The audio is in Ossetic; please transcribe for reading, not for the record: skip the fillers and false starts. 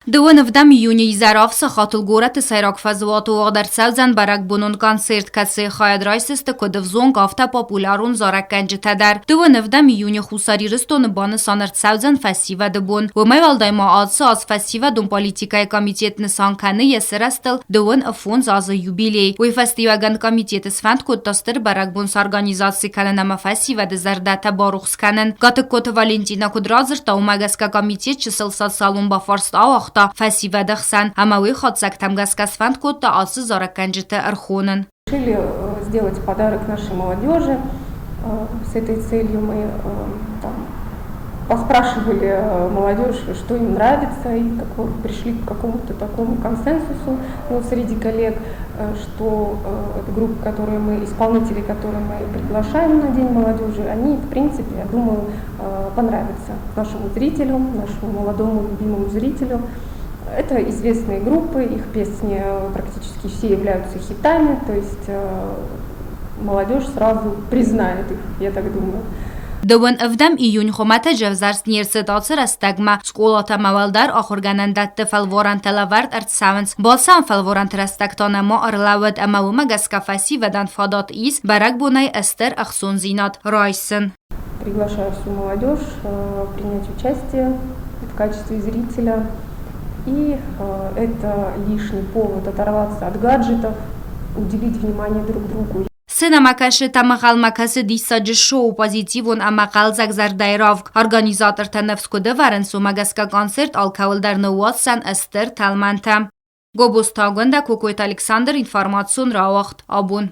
Дыууын ӕвдӕм июны изӕр сахатыл горӕты сӕйраг фӕзуаты уагъд ӕрцӕудзӕн бӕрӕгбонон концерт, кӕцыйы хайад райсдзысты куыд ӕвзонг, афтӕ популярон зарӕггӕнджытӕ дӕр. Дыууын ӕвдӕм июны Хуссар Ирыстоны банысан ӕрцӕудзӕн Фӕсивӕды бон. Уымӕй уӕлдай ма ацы аз Фӕсивӕдон политикӕйы комитет нысан кӕны йӕ сырӕзтыл 25 азы юбилей. Уый фӕстиуӕгӕн комитеты сфӕнд кодта стыр бӕрӕгбон сорганизаци кӕнын ӕмӕ фӕсивӕды зӕрдӕтӕ барухс кӕнын. Гатыгкоты Валентина куыд радзырдта, уымӕ гӕсгӕ комитет чысыл социалон бафарст ауагъта фӕсивӕды хсӕн ӕмӕ уый хатдзӕгтӕм гӕсгӕ сфӕнд кодта ацы зарӕггӕнджыты ӕрхонын. Решили сделать подарок нашей молодежи. С этой целью мы там, поспрашивали молодежь, что им нравится, и пришли к какому-то такому консенсусу, ну, среди коллег, что группы, которые мы, исполнители, которые мы приглашаем на День молодежи, они, в принципе, я думаю, понравятся нашему зрителю, нашему молодому любимому зрителю. Это известные группы, их песни практически все являются хитами, то есть молодежь сразу признает их, я так думаю. Дыууын ӕвдӕм июнь хуымӕтӕджы ӕвзӕрст не рцыд ацы рӕстӕгмӕ. Скъолатӕ ӕмӕ уӕлдӕр ахуыргӕнӕндӕтты фӕлварӕнтӕ лӕвӕрд ӕрцӕуынц. Балцӕн фӕлварӕнты рӕстӕг та нӕма ӕрлӕууыд ӕмӕ уымӕ гӕсгӕ фӕсивӕдӕн фадат ис бӕрӕгбонӕй стыр ӕхцондзинад райсын. Приглашаю всю молодежь принять участие в качестве зрителя. И это лишний повод оторваться от гаджетов, уделить внимание друг другу. Сценӕмӕкӕсджытӕ ӕнхъӕлмӕ кӕсы диссаджы шоу позитивон ӕмӕ хъӕлдзӕг зӕрдӕйы равг. Организатортӕ ныфс куыд ӕвӕрынц, уымӕ гӕсгӕ концерт алкӕуыл дӕр ныууадздзӕн стыр тӕлмӕнтӕ. Гобозты Агуындӕ, Кокойты Александр, информацион рауагъд «Абон».